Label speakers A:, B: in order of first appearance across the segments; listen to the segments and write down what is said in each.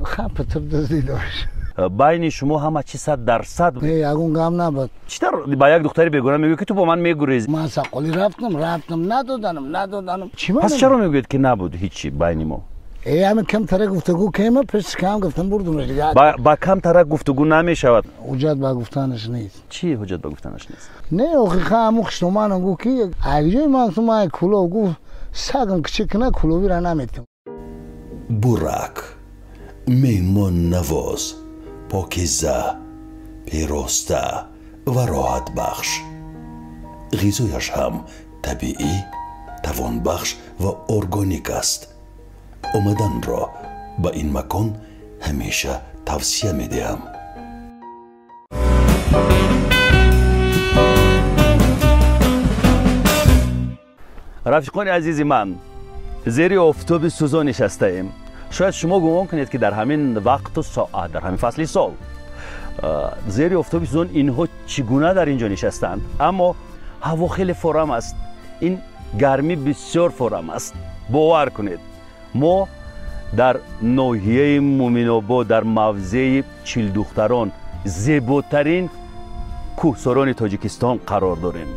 A: Хапатр дуздидаш.
B: Байни шумо ҳама чи 100%.
A: Не, ягон гап набуд.
B: Чӣ тавр ба як духтари бегона мегӯед, ки ту бо ман мегурезӣ?
A: Ман сақолӣ рафтам, рафтам, надоданам, надоданам.
B: Пас чаро мегӯед, ки набуд ҳичи байни мо?
A: Ами камтара гуфтугӯ кема, пеш кам гуфтам, бурдумаш.
B: Ба камтара гуфтугӯ намешавад.
A: Ҳуҷҷат ба гуфтанаш нест.
B: Чӣ ҳуҷҷат ба гуфтанаш нест?
A: Не, охи ҳаму хиштоманам гуфт, ки акҷои ман ту ман кулов гуфт, сагам кичик кина куловира наметам.
C: Бурак меҳмоннавоз, покиза, пироста ва роҳатбахш. Ғизояш ҳам табиӣ, тавонбахш ва органик аст. Омаданро ба ин макон ҳамеша тавсия медиҳам.
B: Рафиқони азизи ман, зери офтоби сӯзон нишастаем. Шояд шумо гумон кунед, ки дар ҳамин вақту соат, дар ҳамин фасли сол зери офтоби сӯзон инҳо чӣ гуна дар ин ҷо нишастаанд, аммо ҳаво хеле форам аст. Ин гармӣ бисёр форам аст. Бовар кунед, мо дар ноҳияи Муминобод, дар мавзеи Чилдухтарон, зеботарин кӯҳсорони Тоҷикистон қарор дорем.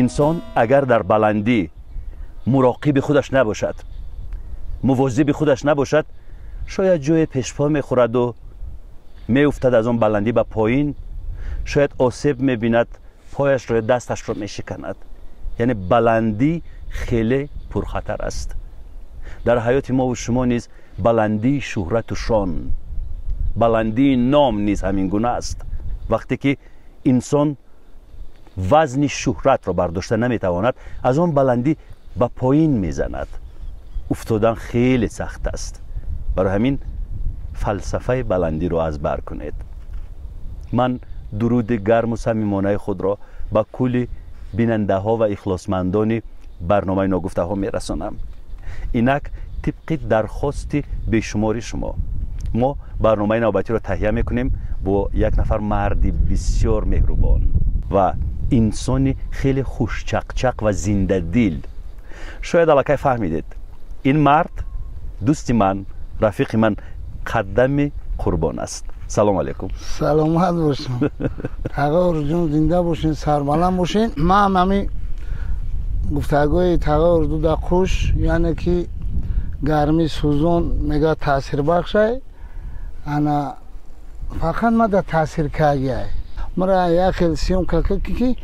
B: Инсон агар дар баландӣ муроқиби худаш набошад, мувозиби худаш набошад, шояд ҷое пешпо мехӯраду меуфтад аз он баландӣ ба поин, шояд осеб мебинад, пояшро ё дасташро мешиканад. Яъне баландӣ хеле пурхатар аст. Дар ҳаёти мову шумо низ баландии шӯҳрату шон, баландии ном низ ҳамин гуна аст. Вақте ки инсон вазни шӯҳратро бардошта наметавонад, аз он баландӣ ба поин мезанад. Уфтодан хеле сахт аст. Барои ҳамин фалсафаи баландиро аз бар кунед. Ман дуруди гарму самимонаи худро ба кулли бинандаҳо ва ихлосмандони барномаи ногуфтаҳо мерасонам. Инак тибқи дархости бешумори шумо мо барномаи навбатиро таҳия мекунем бо як нафар марди бисёр меҳрубон ва инсони хеле хушчақчақ ва зиндадил. Шояд аллакай фаҳмидед, ин мард дӯсти ман, рафиқи ман Қадами Қурбон аст. Салом алейкум.
A: Саломат бошем. Тағо Орзуҷон, зинда бошен, сарбаланд бошен. Ман ҳами гуфтагӯи тағо Орзу да қуш, яъне ки гармии сӯзон мега таъсирбахшай, ана фақат мада таъсир кардиай. Мара як хел съёмка ки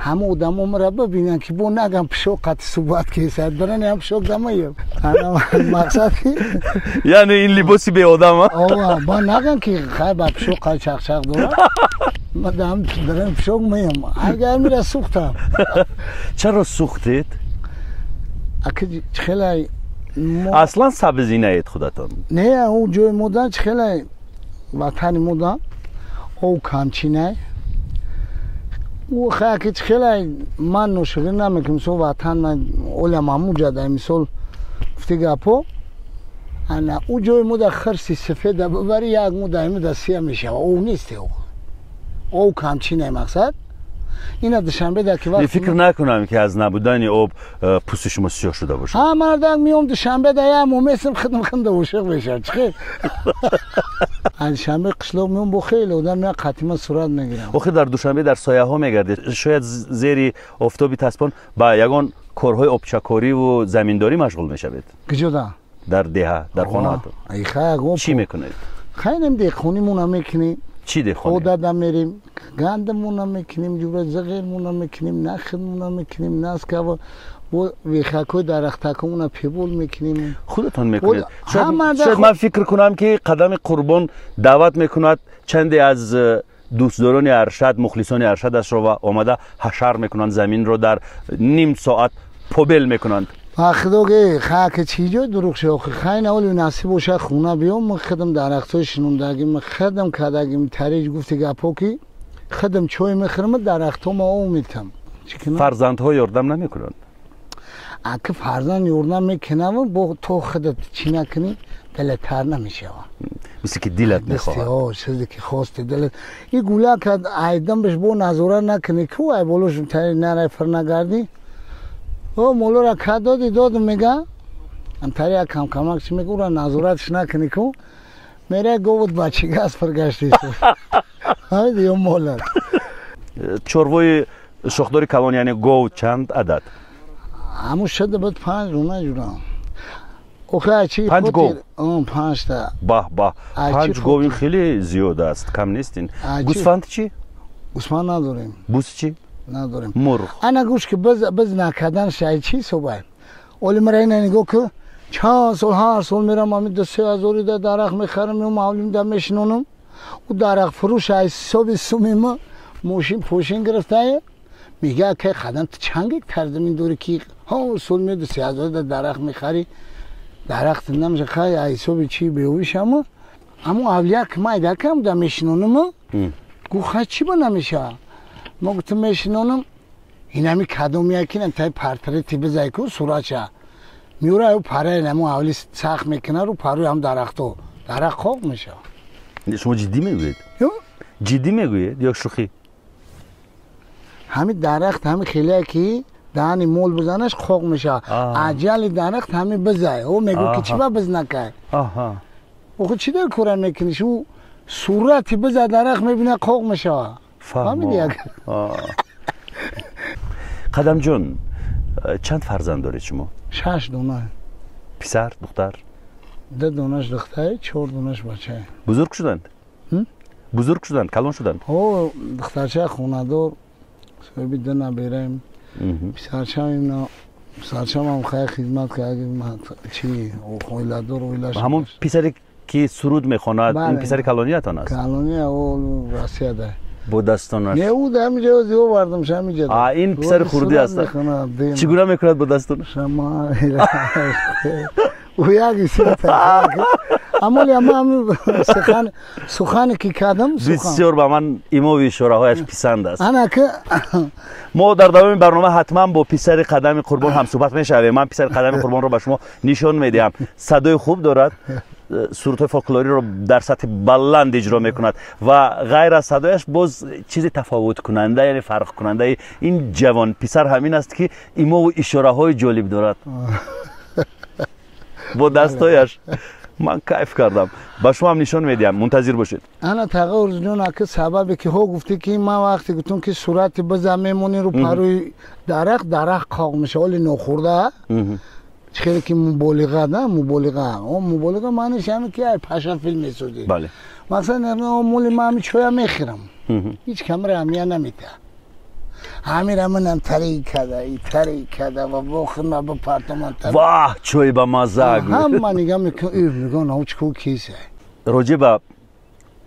A: ҳама одамо мара бибинанд, ки бо нагам пишоқ қати суҳбат кесад, барани ҳам пишоқ дамаем. Ана мақсад ки
B: яъне ин либоси беодам,
A: а? Ба нагам ки хай ба пишоқ қай чақчақ дорад. Ма дам дарани пишоқ меям. Агар мира сӯхтам.
B: Чаро сӯхтед?
A: Аки хеле
B: аслан сабзинаед худатон?
A: Не, ӯ ҷои модан хеле ватани модан ов камчинай. Ӯ хаки хеле ман ношиғӣ намекунам, мисол ватан ман олям ҳамуҷада, мисол гуфти гапо, ана ӯ ҷои мода хирси сафеда бибари, як мода имуда сия мешава, ов нест, ов камчинай мақсад. Ина Душанбе да ки вақт
B: фикр накунам, ки аз набудани об пӯсти шумо сиёҳ шуда бошад.
A: Ҳа, мардак меом Душанбе да як момесим хидм хинда ошиқ мешавад. Чӣ аз Душанбе қишлоқ меом, бо хеле одам як қатима сурат мегирам.
B: Охир дар Душанбе дар сояҳо мегардед, шояд зери офтоби таспон ба ягон корҳои обчакориву заминдорӣ машғул мешавед.
A: Куҷода?
B: Дар деҳа, дар хонаатон. Чӣ мекунед?
A: Хайнем деҳқонимона мекунем.
B: Чӣ деҳқонӣ?
A: Одада мерем, гандамона мекунем, ҷура зағирмона мекунем, нахидмона мекунем, наскава бо вехакҳои дарахтакомона пебол мекунем.
B: Худатон мекунед? Шояд ман фикр кунам, ки Қадами Қурбон даъват мекунад чанде аз Дӯстдорони Аршад, мухлисони Аршад астро ва омада ҳашар мекунанд, заминро дар ним соат побел мекунанд.
A: Худо ге хаки чӣ ҷой дурӯғ шо, охи хай наволи насиб бошад, хона биём, ман худам дарахтҳои шинондагим, ман худам кардагим, тариҷ гуфти гапҳо ки худам чой мехӯрам, дарахтҳо ма об метам.
B: Фарзандҳо ёрдам намекунанд?
A: Аки фарзанд ёрдам мекунам, бо то худат чӣ накунӣ, дилат тар намешавад.
B: Мисли ки дилат мехоҳад.
A: Чизе ки хости дилат. Ин гула ка айдам беш бо назора накунӣ, ку ай болош тари нарай фир нагардӣ. О молора ка доди додум мега, ам тари як камкамак чӣ мега, ура назоратш накунӣ ку, мерай говуд бачигаз фир гаштӣ. Ҳамиди ё молат.
B: Чорвои шохдори калон, яъне гов, чанд адад?
A: Ҳамун шуда буд 5 дона ҷурам. Охе чӣ?
B: 5 гов?
A: 5 та.
B: Баҳ баҳ, 5 гов ин хеле зиёд аст, кам нест ин. Гӯсфанд чӣ?
A: Гӯсфанд надорем.
B: Буз чӣ?
A: Надорем.
B: Мурғ?
A: Ана гӯш ки, биз накардан шай чӣ собай? Оли мара ина нигоҳ ку, чанд сол, ҳар сол мерам, ами 2-3 ҳазори да дарахт мехарам, ё мавлим да мешинонам. Ӯ дарахт фурӯш ай ҳисоби суми ма мошин пошин гирифтае. Мега ки қадам ту чанд гектар замин дорӣ ки ҳар сол меои 2-3 ҳазори да дарахт мехарӣ, дарахт намеша, хай ай ҳисоби чӣ беовишама. Аммо авлия ки майда кам да мешинонам, гу хай чӣ ба намеша? Ма гуфтам мешинонам, инами кадом якина тай портрети бизай ку суратша. Меора ӯ параи намо авли сахт мекунад, рӯ парои ҳам дарахто. Дарахт қоқ мешавад.
B: Шумо ҷиддӣ мегӯед? Ҷиддӣ мегӯед ё шӯхӣ?
A: Ҳами дарахт ҳами хеле ки даҳани мол бизанаш қоқ мешавад. Аҷали дарахт ҳами бизай. Ӯ мегӯ ки чӣ ба биз накай? Охи чӣ дар кора мекунӣ? Ӯ сурати биза дарахт мебина, қоқ мешавад. Фаҳмидӣ як?
B: Қадамҷон, чанд фарзанд доред шумо?
A: 6 дона.
B: Писар, духтар?
A: 2 донаш духтаре, 4 донаш бачае.
B: Бузург шуданд? Бузург шуданд, калон шуданд?
A: О, духтарча хонадор, соҳиби 2 набераем. Писарчам имна, писарчамам хай хизмат кардем, чи оиладор, оилаш.
B: Ҳамон писаре ки суруд мехонад, ин писари калониятон аст?
A: Калония, ӯ Россияда.
B: Бо дастонаш?
A: Не, ӯ дар ҳамин ҷо овардам, ҳамин ҷо.
B: А, ин писари хурдӣ аст. Чӣ гуна мекунад бо дастонаш?
A: Шама ӯ як аммо ама сухане ки кардам.
B: Бисёр ба ман имови ишораҳояш писанд аст.
A: Ана ки
B: Мо дар давоми барнома ҳатман бо писари Қадами Қурбон ҳамсӯҳбат мешавем. Ман писари Қадами Қурбонро ба шумо нишон медиҳам. Садои хуб дорад, сурудҳои фолклориро дар сатҳи баланд иҷро мекунад ва ғайр аз садояш боз чизи тафовуткунанда, яъне фарқкунандаи ин ҷавон писар ҳамин аст, ки имову ишораҳои ҷолиб дорад бо дастҳояш. Ман кайф кардам, ба шумо ҳам нишон медиҳам, мунтазир бошед.
A: Ана тағо Орзуҷон, аки сабабе ки ҳо гуфтӣ ки ман вақте гуфтам ки сурати биза мемонӣ рӯ парои дарахт, дарахт қоқ меша, оли нохӯрда хеле ки муболиға да муболиға, о муболиға маъниш ҳаме ки ай паша филм месозӣ. Масалан, моли ман ҳами чоя мехӯрам, ҳеҷ камра аҳамият намедиҳад. Ҳамира манам тари када, тари када ва бохӯрма бипартоман.
B: Ваҳ, чой ба мазза!
A: Ҳама нигаҳ мекунам, мегӯям, нав чӣ ко киса.
B: Роҷеъ ба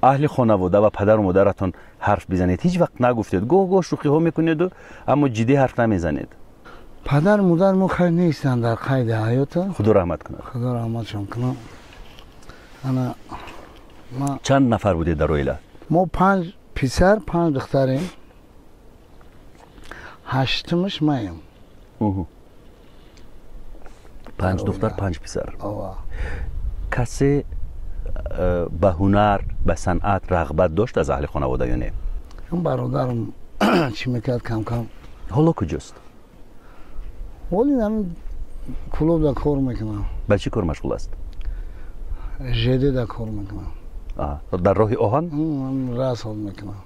B: аҳли хонавода ва падару модаратон ҳарф бизанед. Ҳеҷ вақт нагуфтед. Гоҳ гоҳ шӯхиҳо мекунеду, аммо ҷиддӣ ҳарф намезанед.
A: Падар модар мо хайр нестанд, дар қайди ҳаёта.
B: Худо раҳмат кунад.
A: Худо раҳматшон кунад. Ана ма
B: Чанд нафар будед дар оила?
A: Мо 5 писар, 5 духтарем. Ҳаштумаш маем.
B: 5 духтар, 5 писар. Касе ба ҳунар, ба санъат рағбат дошт аз аҳли хонавода ё не?
A: Бародарам чӣ мекард камкам.
B: Ҳоло куҷост?
A: Ҳоли ҳамин клуб да кор мекунам.
B: Ба чӣ кор машғул аст?
A: ЖД да кор мекунам.
B: Дар роҳи оҳан?
A: Расод мекунам.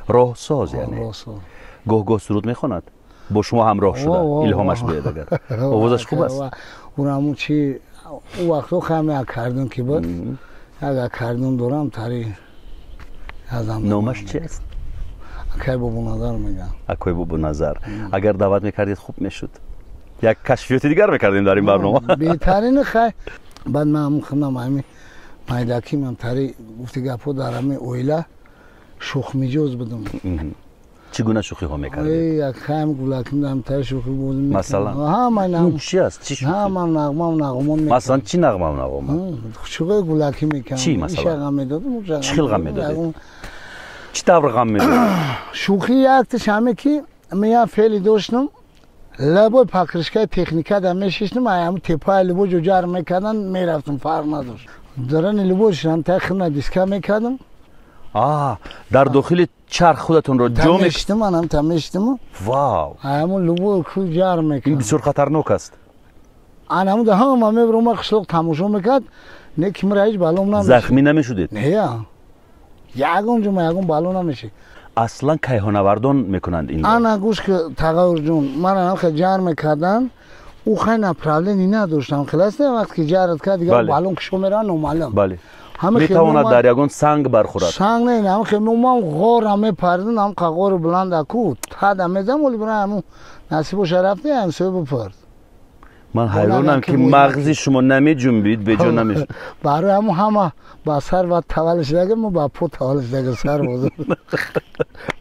B: Роҳсоз яъне? Гоҳ гоҳ суруд мехонад? Бо шумо ҳамроҳ шуда илҳомаш биёяд агар? Овозаш хуб аст?
A: Ӯ чи ӯ вақтҳо хами аккордеон ки буд, як аккордеон дорам, тари
B: Номаш чи аст?
A: Акай Бобоназар мегӯям.
B: Акои Бобоназар. Агар даъват мекардед, хуб мешуд, як кашфиёти дигар мекардем дар ин барнома.
A: Беҳтарини. Хай, баъд ман ҳамун худам ҳами майдакимам тари гуфти гапҳо дар ҳами оила. шӯхмиҷоз будам.
B: Чӣ гуна шӯхиҳо мекардед?
A: Як хам гулаким дам та шӯхӣ бозӣ мекардам.
B: Масалан?
A: Ҳама
B: ин чӣ аст? Чӣ шӯхӣ?
A: Ҳама нағмам нағмон мекардам.
B: Масалан чӣ нағмам нағмон?
A: Шӯхии гулакӣ мекардам.
B: Чӣ масалан?
A: Иша ғам медодам, уша
B: Чӣ хел ғам медодед? Чӣ тавр ғам медодед?
A: Шӯхӣ якташ ҳаме ки ман як феъли доштам, лабои покрышкаи техника да мешиштам, ҳамун тепаи либо ҷо ҷар мекардан, мерафтам, фарқ надошт. Дарани либо шишам, таи худна диска мекардам.
B: Дар дохили чарх худатонро ҷо
A: мешиштам, манам та мешиштам.
B: Вау!
A: Ҳамун либо ку ҷар мекардам.
B: Ин бисёр хатарнок аст.
A: Ан ҳамун да ҳама мебирома қишлоқ тамошо мекард, не ки мара ҳеҷ балом намешид.
B: Захмӣ намешудед?
A: Не, ягон ҷо ягон бало намешид.
B: Аслан кайҳонавардон мекунанд инро.
A: Ана гӯш ки тағайюрҷон, мара ҳамха ҷар мекарданд, ӯ хай направление надоштам. Хеласт вақте ки ҷарат кард, дигар балон кишо меравад номаълум.
B: Бале. Метавонад дар ягон санг бархӯрад.
A: Санг не, ҳамхе ман ғора мепардам, ҳамқа ғори буланда ку, тада мезам, оли бира ҳамун насибоша рафти, ҳамсоя бипард.
B: Ман ҳайронам ки мағзи шумо намеҷунбид, беҷо намешуд.
A: Барои ҳамун ҳама ба сар ва таваллуд шудаги, мо ба по таваллуд шудаги сар бозем.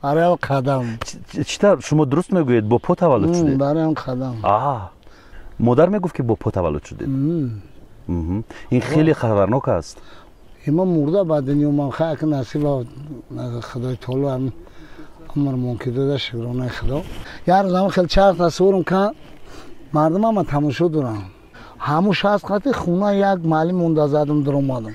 A: Барои ҳамун қадам.
B: Чӣ тавр шумо дуруст мегӯед, бо по таваллуд шудед?
A: Барои ҳамун қадам.
B: Модар мегуфт ки бо по таваллуд шудед? Ин хеле хатарнок аст.
A: Ма мурда ба дунё ман хай ки насиба Худои таоло ҳамин умрмон ки дода, шукронаи Худо. Як рӯз ҳамин хел чарх тасаввурм кан, мардум ҳама тамошо доранд. Ҳамун 60 қати хона як маълим монда задам даромадам.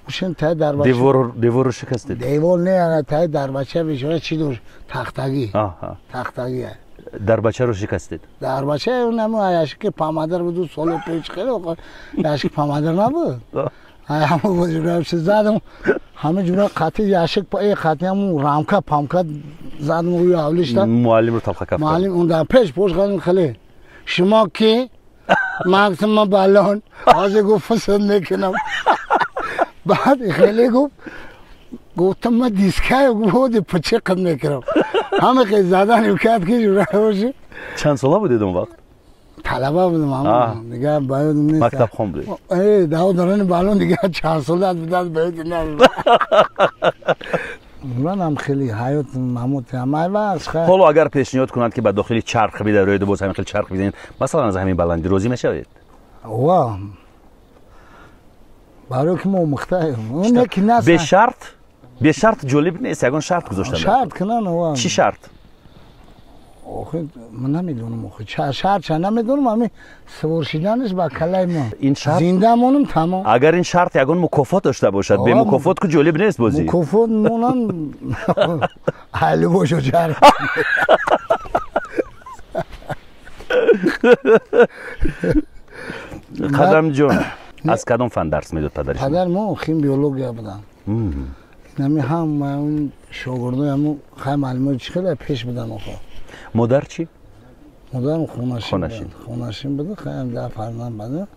A: Ушин таи дарбача
B: деворро шикастед?
A: Девор не, таи дарбача бечора чӣ дошт? Тахтагӣ. Тахтагӣ.
B: Дарбачаро шикастед?
A: Дарбача наму яшки памадар буду соли пеш хеле яшки памадар набуд. Ҳама ҷура задам, ҳама ҷура қати яшик қати ҳамун рамка памка задам рӯи ҳавлишта.
B: Муаллимро талха кафт.
A: Муаллим ундан пеш пош кардам хеле. Шумо ки? Ман гуфтам ман балон. Ҳозир гуфт фусуд мекунам. Баъд хеле гуфт, гуфтам ман дискаю гуфт пичиқат мекунам. Ҳама хел задан кард ки ҷура боши.
B: Чанд сола будед он вақт?
A: Талаба будам, ҳамон дигар ба ёдам нест.
B: Мактабхон будед?
A: Даво дарани балон дигар чанд сола будад ба ёдам намеояд. Манам хеле ҳаёт маҳмуд ҳамаи вақт.
B: Ҳоло агар пешниҳод кунанд ки ба дохили чарх бидароеду боз ҳамин хел чарх бизанед, масалан аз ҳамин баландӣ розӣ мешавед?
A: Ва барои ки мо омӯхтаем.
B: Бешарт? Бешарт ҷолиб нест, ягон шарт гузоштанд.
A: Шарт кунанд, ва.
B: Чӣ шарт?
A: Охи ман намедонам, охи шарт ча намедонам, ҳамин сувор шиданаш ба калаи ман.
B: Ин шарт
A: зинда монам тамом.
B: Агар ин шарт ягон мукофот дошта бошад, бе мукофот ку ҷолиб нест бозӣ.
A: Мукофот монам ҳали бошо чар.
B: Қадамҷон, аз кадом фан дарс медод падари шумо?
A: Падар мо хим биология буданд. Нами ҳама он шогирдои ҳамун хай маълумоти чӣ хеле пеш буданд охо.
B: Модар чӣ?
A: Модарам хонашин. Хонашин буд, хайм да фарзанд буд.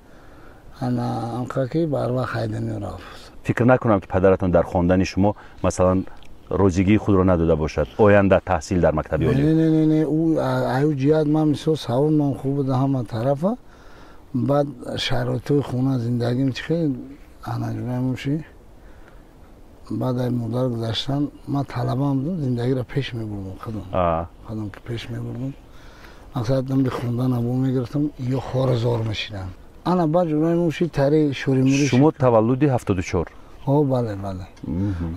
A: Ана анқа ки барвақт хайдани рафт.
B: Фикр накунам ки падаратон дар хондани шумо масалан розигии худро надода бошад. Оянда таҳсил дар мактаби олӣ.
A: Не, не, не, ӯ аю ҷиҳат ман мисол савод ман хуб буд ҳама тарафа. Баъд шароитҳои хона зиндагим чӣ хел ана ҷураем ши. Баъд ай модар гузаштан ман талабам будам, зиндагиро пеш мебурдам худам. Худам ки пеш мебурдам. Мақсад дам бихондан або мегирифтам ё хорзор мешидам. Ана баъд ҷураем ши тари шуримури.
B: Шумо таваллуди 74?
A: О, бале, бале.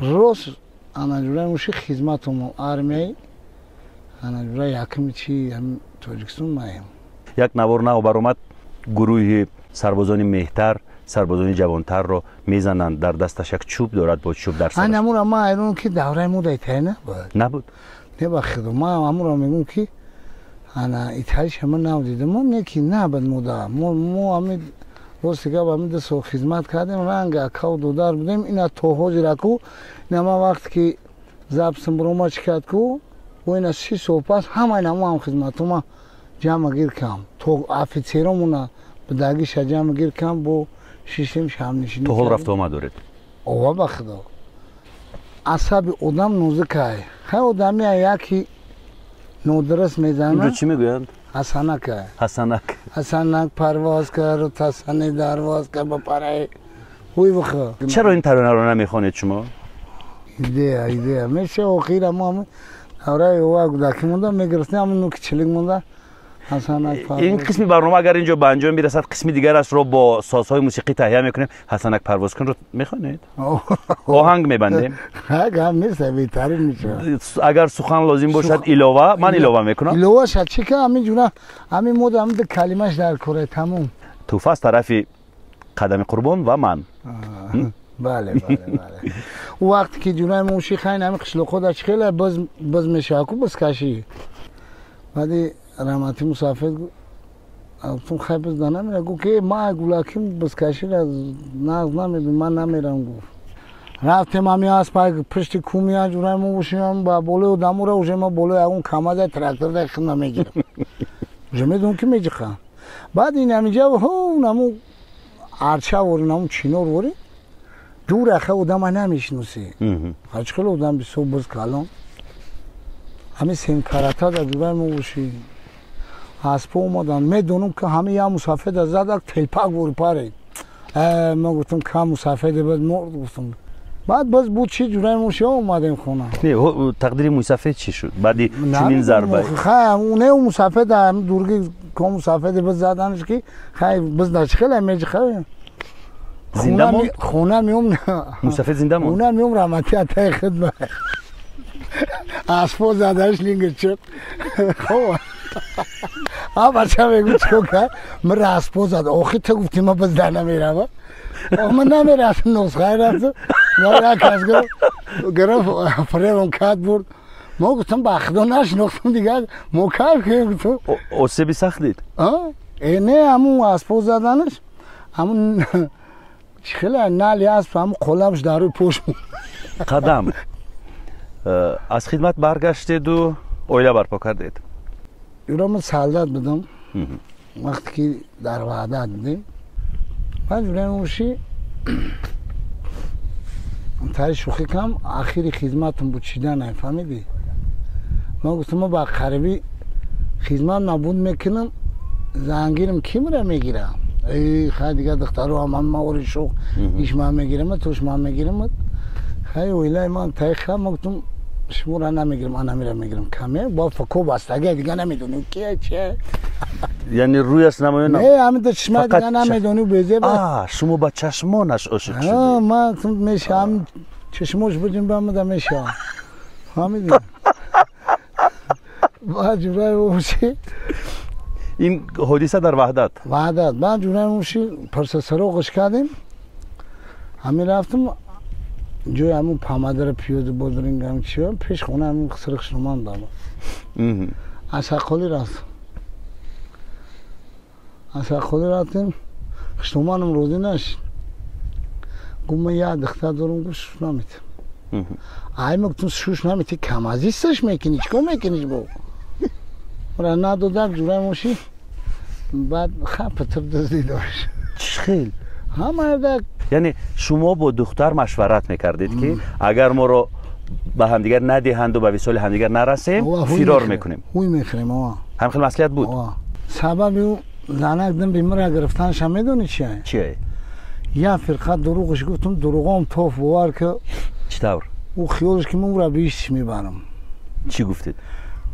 A: Рост ана ҷураем ши хизматум армияи ана ҷура якми чи Тоҷикистон маем.
B: Як навор нав баромад, гурӯҳи сарбозони меҳтар сарбозони ҷавонтарро мезананд, дар дасташ як чӯб дорад, бо чӯб дар сараш.
A: Ан амура ман ҳайрон ки давраи мо дар Италия набуд.
B: Набуд?
A: Не ба худо, ман амура мегӯм ки ана Италияша ман нав дидам, не ки набуд мода. Мо ҳамин рости гап ҳамин 2 сол хизмат кардем, ранг акаву додар будем, ина то ҳозир аку, ина ман вақте ки записм бирома чӣ кард ку, бо ина 30 сол пас ҳамаи намо ҳам хизматума ҷамъ гир кам. То офитсеромона будагиша ҷамъ гир кам бо шишем шамнишинӣ.
B: То ҳол рафту омад доред?
A: Ова ба худо. Асаби одам нозукай. Хай одами яки нодуруст мезанад.
B: Инро чӣ мегӯянд?
A: Ҳасанак.
B: Ҳасанак.
A: Ҳасанак парвоз кард, тасани дарвоз кард ба параи. Ҳуй бихо.
B: Чаро ин таронаро намехонед шумо?
A: Идея меша охира мо давраи ова кӯдакӣ монда мегирифтем, ҳамин нуки чилик монда.
B: Ин қисми барнома агар инҷо ба анҷом бирасад, қисми дигарашро бо созҳои мусиқӣ таҳия мекунем. Ҳасанак парвозкунро мехонед? Оҳанг мебандем?
A: Гап нест, беҳтарин мешавад.
B: Агар сухан лозим бошад, илова ман илова мекунам.
A: Илова шад чӣ ка ҳамин ҷуна ҳамин мода ҳамин ду калимаш дар кора тамом.
B: Тӯҳфа аз тарафи Қадами Қурбон ва ман.
A: Бале, бале, бале. Ӯ вақте ки ҷунаи муши хайн ҳамин қишлоқҳо дар чӣ хеле боз мешавад ку бузкашӣ. Баъди раҳмати мусафед гуфтум, хай биз да намера. Гуфт ки ма гулаким бузкаширо нағз намебин, ман намерам, гуфт. Рафтем ҳами аспа пушти ку меяд ҷунаи мо бошем ба болои одамура, уже ма болои ягон камаза трактор да хидма мегирам. Уже медонам ки меҷиқам. Баъд ин ҳаминҷа ҳо наму арча вори, наму чинор вори дур аха одама намешиносӣ. Ҳач хеле одам бисёр боз калон. Ҳамин семкарата дар ҷураи мо бошӣ. Аспо омадан, медонам ки ҳама як мусафеда задак телпак вори паред. Ма гуфтам кам мусафеде бад морд гуфтам. Баъд боз буд чи ҷураи мо ши омадем хона.
B: Не, тақдири мусафед чӣ шуд баъди чунин зарба?
A: Хай, не, мусафед дурги ко мусафеде боз заданаш ки хай боз да чӣ хеле меҷи
B: зинда монд?
A: Хона меом.
B: Мусафед зинда монд?
A: Хона меом, раҳмати атаи хидма. Аспо заданаш лингер чиқ. Хоб. А бача мегӯ чикор кард? Мара аспо зад. Охи ту гуфтӣ ма боз да намерава. Ман намерафтам, нусхай рафтам. Ма як кас гирифт фиребам кард бурд. Мо гуфтам ба худо нашинохтам дигар, мо кайф кардем гуфтам.
B: Осеби сахт дид?
A: Не, ҳамун аспо заданаш, ҳамун чӣ хеле нали асп, ҳамун қолабш дар рӯи пош.
B: Қадам, аз хидмат баргаштеду оила барпо кардед?
A: Юра ман солдат будам. Вақте ки дар Ваҳдат будем. Баъд ҷураи моши тари шӯхӣ кам ахири хизматам буд шиданай, фаҳмидӣ? Ман гуфтам ма ба қарибӣ хизмат набуд мекунам, зангирам ки мара мегирам? Эй, хай дигар духтаро ҳам ман ори шӯх иш ман мегирам, туш ман мегирам. Хай оилаи ман таи ха ман гуфтам шуморо намегирам, ана мера мегирам. Каме бо фако бастага дигар намедонем ки чи.
B: Яъне рӯяш намоён?
A: Не, ҳамин да чишма дигар намедонем безе.
B: А, шумо ба чашмонаш ошиқ шудед?
A: Ман мешавам, чашмош будем ба мада мешавам. Фаҳмидӣ? Баъд ҷураи моши
B: ин ҳодиса дар Ваҳдат?
A: Ваҳдат. Баъд ҷураи моши парсасароғаш кардем. Ҳамин рафтам ҷои ҳамун памадара пиёда бодрингам чи пеш хона ҳамин қисри хушноман дам. Асаққолӣ рафтам. Асаққолӣ рафтем, хушноманам розӣ нашид. Гуфт ман як духтар дорам, гуфт шуш наметам. Ай ма гуфтам шуш намети, камазисташ мекунӣ, чикор мекуниш бо? Ра надодак ҷураи моши баъд ха питр дуздӣ дошт.
B: Чӣ хел?
A: Ҳама
B: Яъне шумо бо духтар машварат мекардед ки агар моро ба ҳамдигар надиҳанду ба висоли ҳамдигар нарасем, фирор мекунем?
A: Ҳуй мехӯрем, ова.
B: Ҳам хел маслиҳат буд?
A: Сабаби ӯ занак дим бимира гирифтанаша медонӣ чия?
B: Чия?
A: Як фирқа дурӯғаш гуфтам, дурӯғом тоф бовар ки.
B: Чӣ тавр?
A: Ӯ хиёлаш ки ман ӯра биҳиштиш мебарам.
B: Чӣ гуфтед?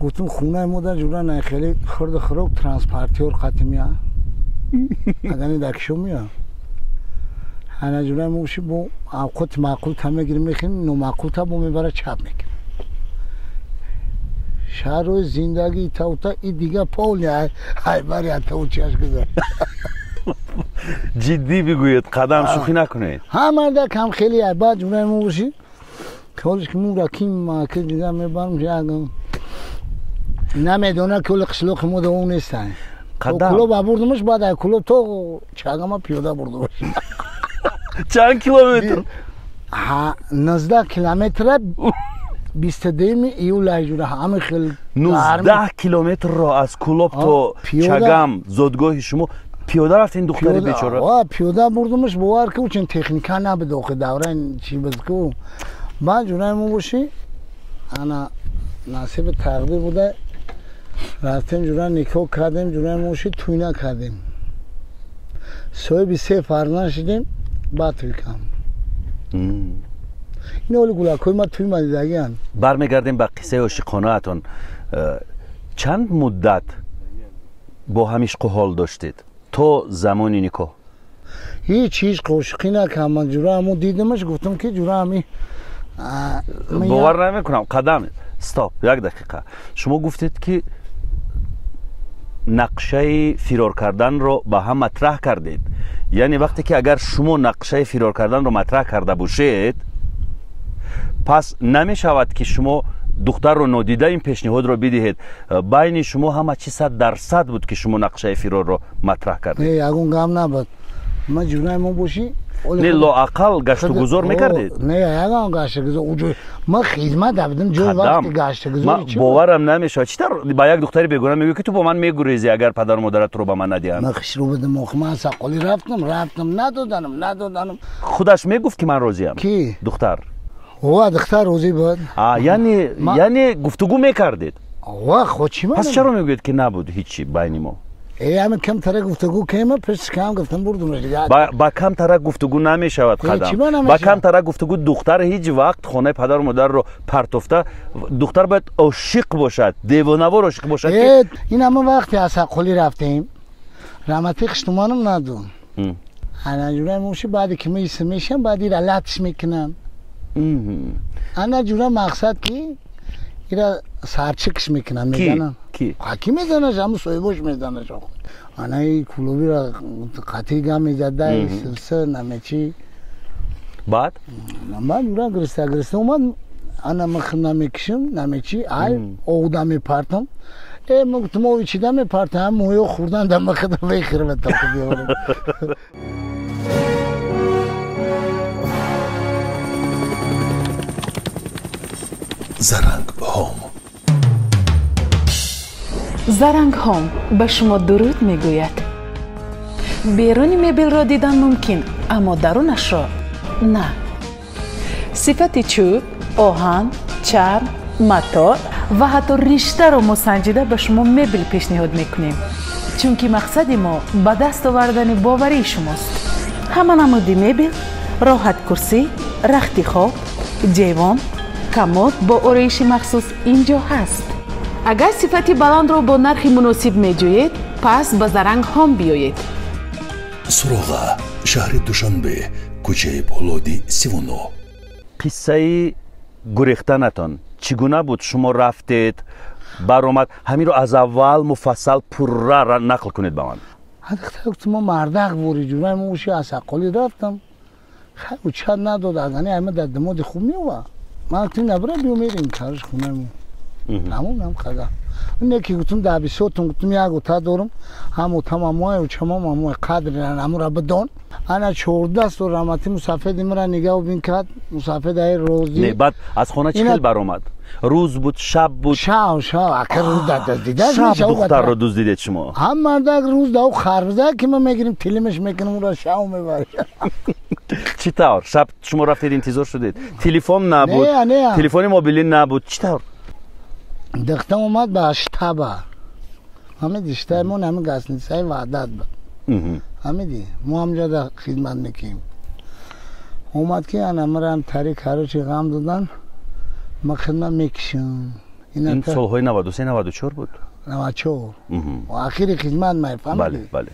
A: Гуфтам хонаи мо дар ҷура найхеле хурду хӯрок транспортёр қати мея. Агар дар кишо мея. Ана ҷураи моши бо авқоти маъқул та мегирим мехӯрем, номаъқул та бо мебара чап мекунем. Шарои зиндагии тавта и дига полни ҳайбари атаву чиаш гузар.
B: Ҷиддӣ бигӯед, Қадам, шӯхӣ накунед.
A: Ҳамада кам хеле баъд ҷураи мо боши хиёлаш ки мура ки маъкил дига мебарам ягам намедона ки оли қишлоқи мо да он нестанд. Кулоб абурдумаш, баъд ай кулоб то чагама пиёда бурдумаш.
B: Чанд километр?
A: 19 километра 22 июл ҷура ҳамин хел.
B: 19 километрро аз Кулоб то Чагам, зодгоҳи шумо, пиёда рафтин духтари бечора?
A: Пиёда бурдумаш, бовар ки чун техника набуд охи давраи чӣ буд ку. Баъд ҷураи мо боши ана насиби тақдир буда рафтем ҷура никоҳ кардем, ҷураи мо боши тӯй накардем. Соҳиби се фарзанд шудем, баъд тӯй кардем. Ин ҳоли гулакҳои ма туи ма дидагианд.
B: Бармегардем ба қиссаи ошиқонаатон. Чанд муддат бо ҳам ишқу ҳол доштед то замони никоҳ?
A: Ҳеҷ ишқ ошиқӣ накардам. Ман ҷура ҳамун дидамаш, гуфтам ки ҷура ҳами
B: бовар намекунам. Қадам, стоп, як дақиқа. Шумо гуфтед ки нақшаи фирор карданро ба ҳам матраҳ кардед. Яъне вақте ки агар шумо нақшаи фирор карданро матраҳ карда бошед, пас намешавад ки шумо духтарро нодида ин пешниҳодро бидиҳед. Байни шумо ҳама чи 100% буд ки шумо нақшаи фирорро матраҳ кардед.
A: Не, ягон гап набуд. Ман ҷураи мо бошӣ,
B: не, лоақал гаштугузор мекардед?
A: Не, ягон гаштугузор. Ман хизмат будам, ҷои вақти гаштугузор.
B: Ман боварам намешавад. Чӣ тавр ба як духтари бегуна мегӯӣ ки ту бо ман мегурезӣ, агар падару модарат туро ба ман надиҳанд?
A: Ман хушрӯ будам, охи ман сақолӣ рафтам, надоданам.
B: Худаш мегуфт ки ман розиям?
A: Ки?
B: Духтар.
A: Ва духтар розӣ буд.
B: Яъне гуфтугӯ мекардед?
A: Ва хо чӣ ман?
B: Пас чаро мегӯед ки набуд ҳеҷ байни мо?
A: Ами камтара гуфтугӯ кема, пеш кам гуфтам бурдумаш дигар.
B: Ба камтара гуфтугӯ намешавад қадам. Ба камтара гуфтугӯ духтар ҳеҷ вақт хонаи падару модарро партофта, духтар бояд ошиқ бошад, девонавор ошиқ бошад.
A: Ин ҳама вақте аз ҳаққолӣ рафтем, раҳмати хиштуманам надод. Ана ҷураи моши баъде ки меиса мешам, баъд ира латш мекунам. Ана ҷура мақсад ки ира сарчикш мекунам, мезанам.
B: Ки?
A: Ки мезанаш, ҳамун соҳибош мезанаш. Анаи кулобиро қатъи гам мезадай, силса, намечи.
B: Баъд?
A: Баъд ҷура гириста гириста омад, ана ман худам намекишам, намечи, ай оғда мепартам. Ман гуфтам ови чида мепартам, ҳам моҳиё хӯрдан да ман худам мехӯрам то биёрам.
C: Заранг Ҳом.
D: Заранг Ҳом ба шумо дуруд мегӯяд. Беруни мебелро дидан мумкин, аммо дарунашро на. Сифати чӯб, оҳан, чарм, матоъ ва ҳатто риштаро мо санҷида ба шумо мебел пешниҳод мекунем, чунки мақсади мо ба даст овардани боварии шумост. Ҳама намуди мебел, роҳаткурсӣ, рахти хоб, ҷевон, комод бо ороиши махсус ин ҷо ҳаст. Агар сифати баландро бо нархи муносиб меҷӯед, пас ба Заранг Ҳом биёед.
C: Суроға, шаҳри Душанбе, кӯчаи Полоди 39.
B: Қиссаи гурехтанатон чӣ гуна буд? Шумо рафтед, баромад, ҳаминро аз аввал муфассал пурра нақл кунед ба ман.
A: Гуфтам мо мардак вори ҷураи мо уши аз ҳаққолӣ рафтам. Хай учат надод, аз ани ҳама дар димоди хуб меова. Ман гуфтам набра биё мерем карш хонаи мо. Тамом нам қада. Не ки гуфтам дар бисотум, гуфтам як ота дорам, ҳам отам амои, учамам амои, қадри амура бидон. Ана 14 сол раҳмати мусафеди мара нигаҳ бин кард, мусафед ай розӣ.
B: Не, баъд аз хона чӣ хел баромад? Рӯз буд, шаб буд?
A: Шаб, шаб, акар рӯз дар дида.
B: Шаб духтарро дуздидед шумо?
A: Ҳам мардак рӯз дав харбза ки ман мегирим, тилимаш мекунам, ура шаб мебарам.
B: Чӣ тавр? Шаб шумо рафтед, интизор шудед? Телефон набуд, телефони мобилӣ набуд, чӣ тавр?
A: Духтам омад ба штаба. Ҳамиди штаби мо ҳамин гастницаи Ваҳдат буд. Ҳамиди мо ҳамҷо да хизмат мекунем. Омад ки ана марам тари короче ғам додан, ман хидмат мекишам.
B: Ин солҳои 93 94 буд?
A: 94. Охири хизмат май, фаҳмидӣ?
B: Бале, бале.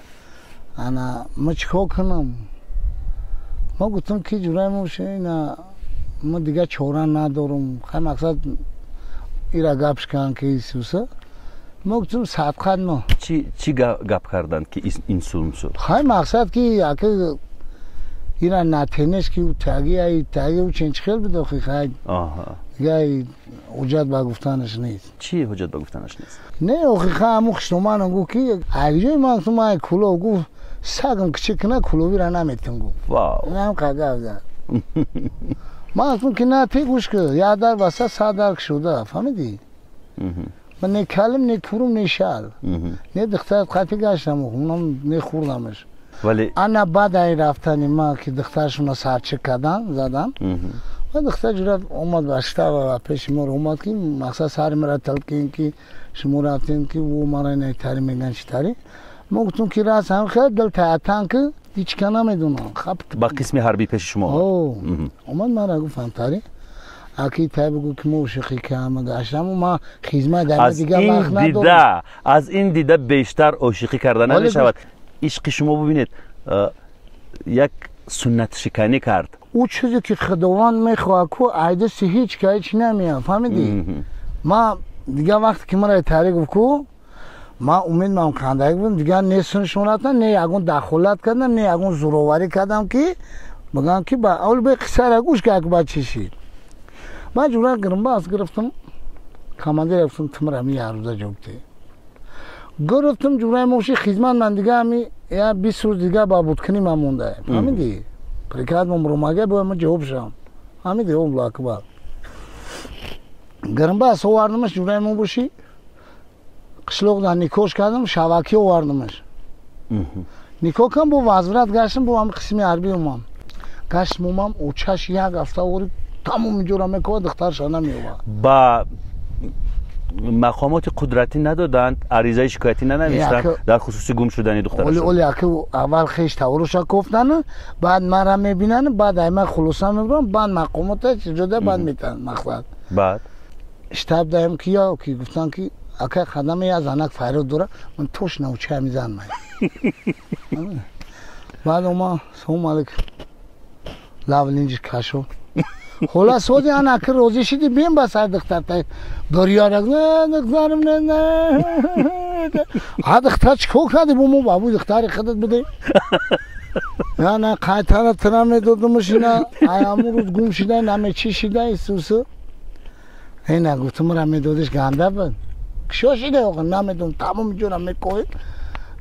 A: Ана ма чӣ кор кунам? Ма гуфтам ки ҷураи мо ина ма дигар чора надорам. Хай мақсад ира гап шикан ки Исуса. Ма гуфтам садқат мо.
B: Чӣ гап карданд ки инсулмсу?
A: Хай мақсад ки ака ира натенеш ки таги ай таги у чен хел буд охи хай. Дигар ҳуҷҷат ба гуфтанаш нест.
B: Чӣ ҳуҷҷат ба гуфтанаш нест?
A: Не охи хай ҳамун хиштоманам гуфт ки айҷои ман гуфтам ай кулов гуфт сагам кичик кина куловира наметим гуфт.
B: Вау.
A: Инам қадр зад. Ман гуфтам ки на ти гӯш кун, як дар баста сад дар кушода, фаҳмидӣ? Ман не калим, не курум, не шал. Не духтар қатӣ гаштам, унам не хӯрдамаш.
B: Вале
A: ана баъд ай рафтани ман ки духтаршуна сарчик кардан, задан. Ва духтар ҷура омад ба штаба ва пеши моро омад ки мақсад сари мара талкин ки шумо рафтем ки ӯ мара ина тари меган чӣ тари. Мо гуфтум ки рас ҳам хел дил таатан ки ҳеч ка намедонам.
B: Ба қисми ҳарбӣ пеши шумо
A: омад, мара гуфт ҳамтари аки тай бигӯ ки мо ошиқӣ кам гаштаму ма хизмат дар дига вақт надорам.
B: Аз ин дида бештар ошиқӣ карда намешавад. Ишқи шумо бубинед, як суннатшиканӣ кард.
A: Ӯ чизе ки худованд мехоҳад ку айдасти ҳеч ка ҳеч намеяд, фаҳмидӣ? Ма дига вақте ки мара тари гуфт ку ман умедмам кандагӣ будам, дигар не суншонатам, не ягон дахолат кардам, не ягон зӯроварӣ кардам ки бигӯям ки оли бе қиссара гӯш ка ба чӣ шид. Баъд ҷура гирмбас гирифтам, командир гуфтам тимра ми ярӯза ҷавоб де. Гирифтам ҷураи моши хизмат ман дига ами я 20 рӯз дига ба будкунӣ ман монда. Фаҳмидӣ? Приказ ман ромага бояд ман ҷавоб шавам. Фаҳмидӣ, Аллоҳу акбар. Гирмбас овардамаш ҷураи мо бошӣ. Қишлоқда никош кардам, шавакӣ овардамаш. Никоҳ кардам, бо возврат гаштам, бо ҳами қисми ҳарбӣ омам. Гаштам омам, очаш як ҳафта ори тамоми ҷора мекова, духтарша намеёвад.
B: Ба мақомоти қудратӣ надоданд, аризаи шикоятӣ нанавиштанд дар хусуси гум шудани духтарашон?
A: Оли аки аввал хеш таворуша кофтанд, баъд мара мебинанд, баъд ай ман хулоса мебурам, баъд мақомота ҷода баъд метаванд мақсад.
B: Баъд?
A: Штаб даем ки ё ки гуфтанд ки акай қадаме я занак файрод дора, ман тош науча ами зан май. Баъд ома салом алейкум. Лав линҷ кашо. Хола соди ан аки розӣ шиди бем ба сар духтарта. Дорёрак не духтарам не не. А духтар чикор кардӣ бо мо бабу духтари худат бидем? Я на қайтара тира медодумш ина ай ҳамун рӯз гум шида наме чӣ шида Исусу. Ина гуфтум ра медодиш ганда буд. Кишо шида охир намедонам тамоми ҷора мекоҳем.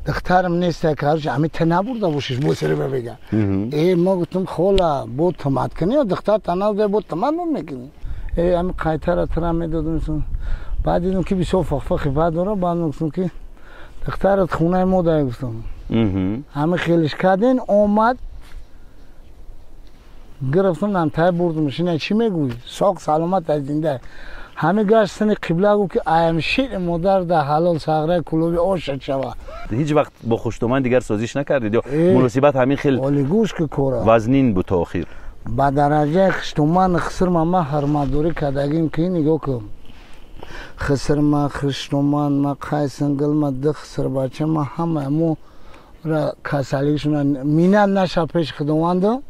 A: Духтарам нест короче ами та набурда бошиш бо сари бега. Э ма гуфтум хола бо тумат кунӣ духтар та набурда бо тумат мекунӣ. Э ами қайтара тира медодум. Баъд дидам ки бисёр фахфахи бад дорам, баъд гуфтум ки духтарат хонаи мо дай гуфтум. Ами хелиш кардин омад гирифтам намтай бурдумш. Ина чӣ мегӯӣ? Соқ саломат аз зинда. Ҳами гашт сини қибла гуфт ки аям шири модар дар ҳалол сағраи кулоби ошад шава.
B: Ҳеҷ вақт бо хуштоман дигар созиш накардед ё муносибат ҳамин хел
A: олигӯш ки кора
B: вазнин буд то охир?
A: Ба дараҷаи хуштоман хисрма ман ҳурматдорӣ кардагим ки нигоҳ кун. Хисрма, хуштоман, ма қайсингилма, ду хисрбача ма ҳама мо ра касалигишона минат наша пеши худовандам.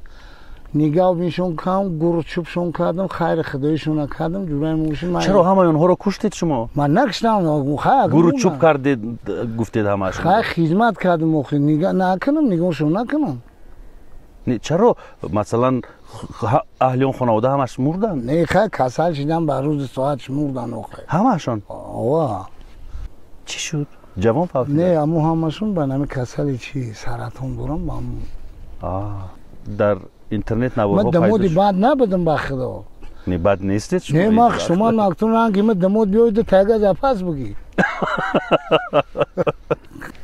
A: Нигоҳ биншон кам, гурчубшон кардам, хайри худоишона кардам, ҷураи мушин ман.
B: Чаро ҳамаи онҳоро куштед шумо?
A: Ман накуштам, хайр.
B: Гурчуб кардед, гуфтед ҳамаашон.
A: Хайр, хизмат кардам, охир нигоҳ накунам, нигоҳшон накунам.
B: Не, чаро масалан аҳли он хонавода ҳамаш мурданд?
A: Не, хайр, касал шидан ба рӯзи соатш мурданд охир.
B: Ҳамаашон?
A: Ова.
B: Чӣ шуд? Ҷавон фавтиданд?
A: Не, аммо ҳамашон ба нами касали чи саратон дорам, ба
B: дар интернет наворҳо
A: пайдо. Ман дамоди бад набудам ба худо.
B: Не, бад нестед шумо?
A: Не, ман шумо мактум ранги ман дамод биёед тайга запас буги.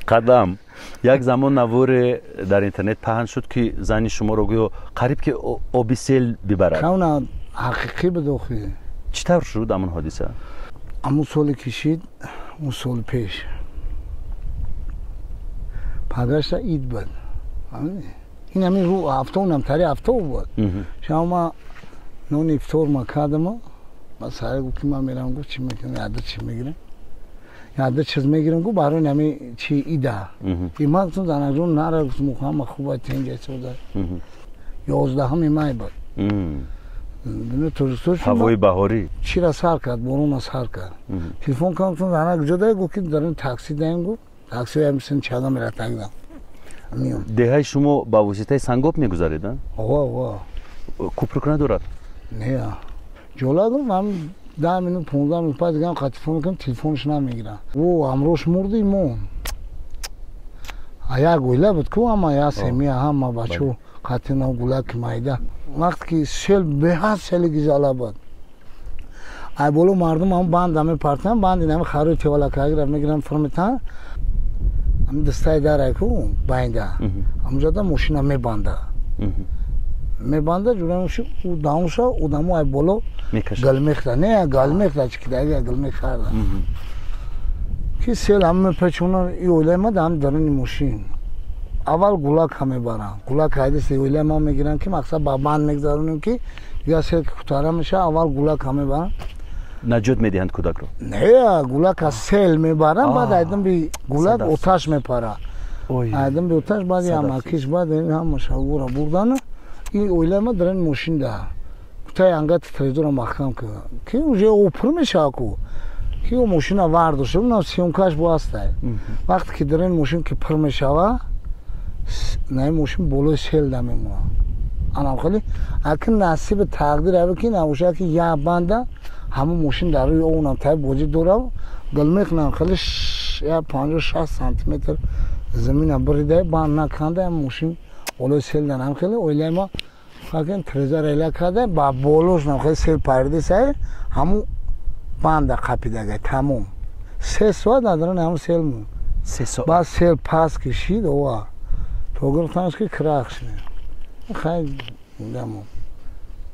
B: Қадам як замон наворе дар интернет паҳн шуд ки зани шуморо гӯё қариб ки оби сел бибарад.
A: Кавна ҳақиқӣ буд охир.
B: Чӣ тавр шуд ҳамон ҳодиса?
A: Ҳамон соли кишид, он сол пеш. Пагашта ид буд. Ин ҳамин рӯ ҳафтонам тари ҳафто буд. Шава ма нони ифтор ма кардам, ба сари гуфт ки ман мерам, гуфт чӣ мекунам, яда чӣ мегирам, яда чиз мегирам, гуфт барои ҳамин чи ида. И ман гуфтам занаҷон нара, гуфтам ҳама хуба тенҷа сода. 11 май буд.
B: Ҳавои баҳорӣ.
A: Чира сар кард, борона сар кард. Телефон кардам, гуфтам зана куҷо даи, гуфт ки дар ин такси даем, гуфт такси ҳам син чада мератагдам.
B: Деҳаи шумо ба воситаи сангоб мегузаред, а?
A: Ова, ова.
B: Кӯпрук надорад?
A: Не. Ҷола гуфт, ман 10 минут, 15 минут пас дигам телефон мекунам, телефонш намегирам. Ӯ ҳамроҳш мурди мо. А як оила буд ку ҳама, як семья, ҳама бачо қатина гулаки майда. Вақте ки сел беҳад сели гизала буд. Ай боло мардум ҳам банда мепартанд, банди нами харои тевалакагира мегиранд, фурметанд. Ҳамин дастаи дарай ку байнда. Ҳамонҷода мошина мебанда. Мебанда, ҷура муши ӯ даунша, одамо ай боло гал мехта. Не, гал мехта, чикидага гал мехарда. Ки сел ҳама мепечонад, и оилаи ма дар даруни мошин. Аввал гулака мебаранд. Гулак ҳайдиси оилаи ма мегиранд, ки мақсад ба банд мегзаронем, ки дигар сел ки кутара мешавад, аввал гулака мебаранд.
B: Наҷот медиҳанд кӯдакро?
A: Не, гулака сел мебаранд, баъд айдин би гулак оташ мепарад. Айдин би оташ, баъд ямакиш, баъд ҳамаша ура бурдан. И оилаи ма даруни мошин да. Кутаи ангати трезора маҳкам ки уже опур мешавад ку. Ки ӯ мошина вардошта, унам съёмкаш бо ҳастай. Вақте ки даруни мошин ки пур мешавад, наи мошин болои сел да мемонад. Анам хеле аки насиби тақдир аве ки набошад, ки як банда ҳамон мошин дар рӯи овнам тай боҷӣ дорав, гил мекунам хеле 50-60 сантиметр замина бирида, банд наканда, мошин болои сел да нам хеле оилаи ма факин треза рела карда, ба болош нам хеле сел парида сай, ҳамон банда қапидага тамом. 3 соат надаран ҳамон сел мон.
B: 3 соат.
A: Баъд сел пас кишид, ова. То гирифтанаш ки крах шуд. Хай дамо.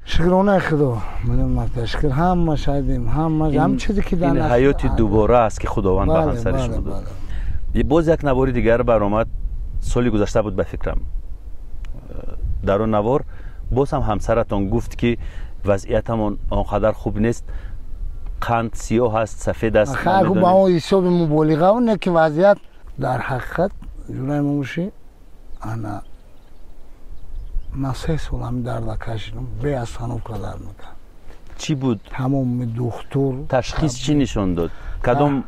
A: Шукронаи Худо, миллион мартаба шукр, ҳама шадем, ҳама ҳам чизе ки дар
B: ин ҳаёти дубора аст, ки Худованд ба ҳамсари шумо дод. Боз як навори дигар баромад, соли гузашта буд ба фикрам. Дар он навор боз ҳам ҳамсаратон гуфт, ки вазъиятамон он қадар хуб нест, қанд сиёҳ аст, сафед аст.
A: Хай, ба он ҳисоби муболиға не, ки вазъият дар ҳақиқат ҷураи мамуши ана ман 3 сол ҳамин дарда кашидам, беостановка дард мекард.
B: Чӣ буд?
A: Тамоми духтур.
B: Ташхис чӣ нишон дод? Кадом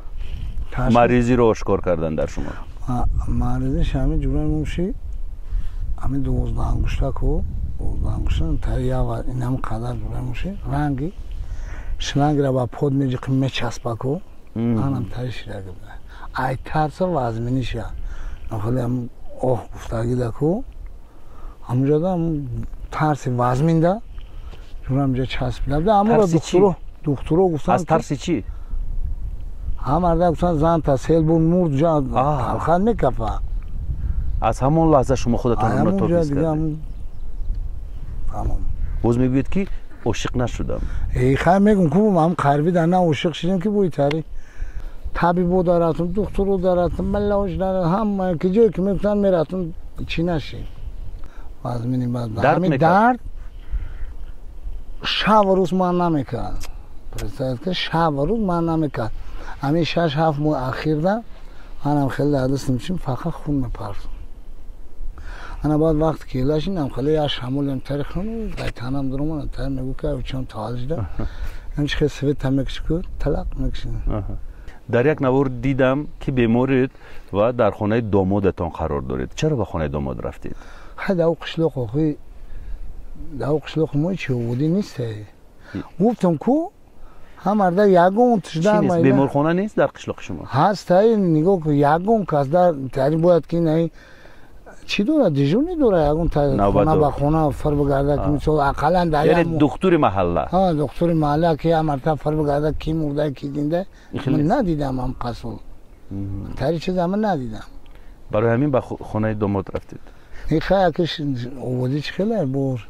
B: маризиро ошкор кардан дар шумо?
A: Маризиш ҳамин ҷураи мамуши ҳамин 12 ангуштаку, 12 ангушта таява инам қадар ҷураи мамуши ранги шлангра ба под меҷиқи мечаспаку, анам тари шираги буда. Ай тарса вазминиша. Хеле ҳам оҳ гуфтагидаку, ҳамунҷода тарси вазминда ҷурамҷа часпида буда. Ҳамуро духтуро гуфтанд.
B: Аз тарси чӣ?
A: Ҳамарда гуфтанд, занта сел буд, мурд, ҷа талхат мекафа.
B: Аз ҳамон лаҳза шумо худатон онро тобиз кардед?
A: Тамом.
B: Боз мегӯед, ки ошиқ нашудам.
A: Эй, хай мегум ку, ҳам қарби на ошиқ шудем, ки бои тари табибо даратум, духтуро даратум, малош даратум, ҳама ки ҷое ки мегуфтанд мерафтум, чӣ нашид. Вазмини бад. Ҳамин дард шабу рӯз ман намекард. Представь, ки шабу рӯз ман намекард. Ҳамин 6-7 моҳ ахирда манам хеле дардистам, чим фақат хун мепарсум. Ана баъд вақте ки лашинам хеле як шамолем тари хун гайтанам дуромана тари мегӯ ки чон таваллуд шуда. Ҳамин хеле свет там мекаши ку талақ мекаши.
B: Дар як навор дидам, ки беморед ва дар хонаи домодатон қарор доред. Чаро ба хонаи домод рафтед?
A: Хай, дар қишлоқ охи, дар қишлоқ мо чӣ оводӣ нест. Гуфтам ку ҳамарда ягон тишда
B: нест, беморхона нест дар қишлоқи шумо?
A: Ҳаст, ай нигоҳ кун, ягон кас дар тари бояд ки наи чӣ дорад, дежурный дорад, ягон хона ба хона фар бигарда, ки мисол ақаллан дар
B: яъне духтури маҳалла.
A: Ҳа, духтури маҳалла, ки ҳамарта фар бигарда, ки мурда, ки зинда. Ман надидам ҳам қасул. Тари чиза ман надидам.
B: Барои ҳамин ба хонаи домод рафтед?
A: Хай, акиш овозӣ чӣ хеле бор.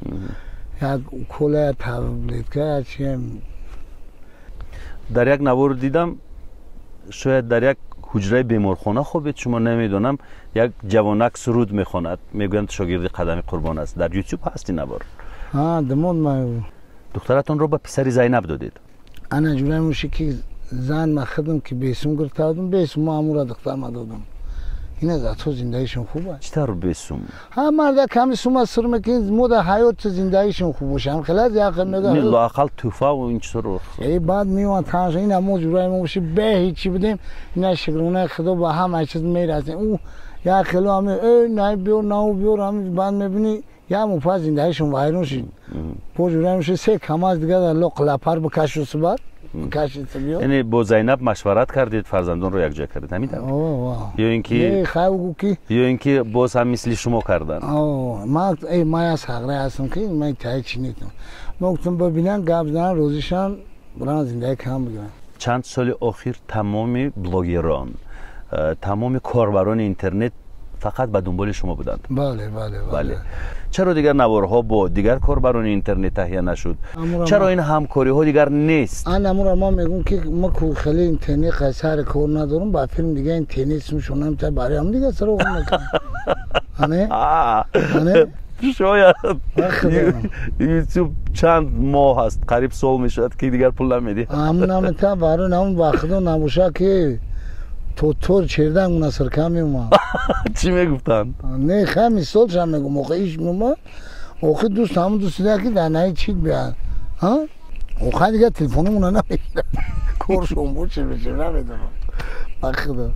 A: Як укола, таблетка, чи.
B: Дар як навор дидам, шояд дар як ҳуҷраи беморхона хобед шумо, намедонам, як ҷавонак суруд мехонад, мегӯянд шогирди Қадами Қурбон аст. Дар ютуб ҳаст ин навор.
A: Ҳа, домод ма.
B: Духтаратонро ба писари Зайнаб додед?
A: Ана ҷураи муши ки зан ма худам ки бесум гирифта будам, бесум ма ҳамура духтар ма додам. Ина зато зиндагишон хуб аст.
B: Чӣ тавр бесум?
A: Ҳа, марда ками сума сур мекунед, мо дар ҳаёти зиндагишон хуб боша. Ҳам хеле аз як хел мегӯяд.
B: Не, лоақал тӯҳфа ин чизро.
A: Эй, баъд меомад танаш, ина мо ҷураи мо боши, бе ҳечи будем, ина шукронаи Худо ба ҳама чиз мерасем. Ӯ як хело ҳаме, эй, най биёр, нав биёр, ҳами баъд мебинӣ, як моҳ пас зиндагишон вайрон шуд. Бо ҷураи моши се камаз дигар дар лоқ лапар бикашу субар.
B: Яъне бо Зайнаб машварат кардед, фарзандонро якҷоя кардед, ҳамин тавр? Ё ин ки ё ин ки боз ҳам мисли шумо карданд?
A: Ман аз ҳақра ҳастам, ки ман таи чӣ нестам. Ман гуфтам бибинанд, гап зананд, розишанд, биранд зиндаги кам бигиранд.
B: Чанд соли охир тамоми блогерон, тамоми корбарони интернет Фақат ба дунболи шумо буданд.
A: Бале, бале,
B: бале. Чаро дигар наворҳо бо дигар корбарони интернет таҳия нашуд? Чаро ин ҳамкориҳо дигар нест?
A: Анамура ман мегӯм, ки ма ку хеле интернет қайсари кор надорам, ба филм дига интернет сумшонам та барои ҳам дига сароғ мекунам. Ане? Ане?
B: Шояд ютуб чанд моҳ аст, қариб сол мешавад, ки дигар пул намедиҳад.
A: Ҳамун намета барои ҳамун вақтҳо набоша, ки то тор чердан мунасирка меомад.
B: Чӣ мегуфтанд?
A: Не, хай мисолшам мегум, охи иш меомад, охи дӯст ҳамун дӯст дида, ки дар наи чит бияд. Охай дига телефономона намегирад. Коршон буд, чи мешем, намедонам. Ба худо.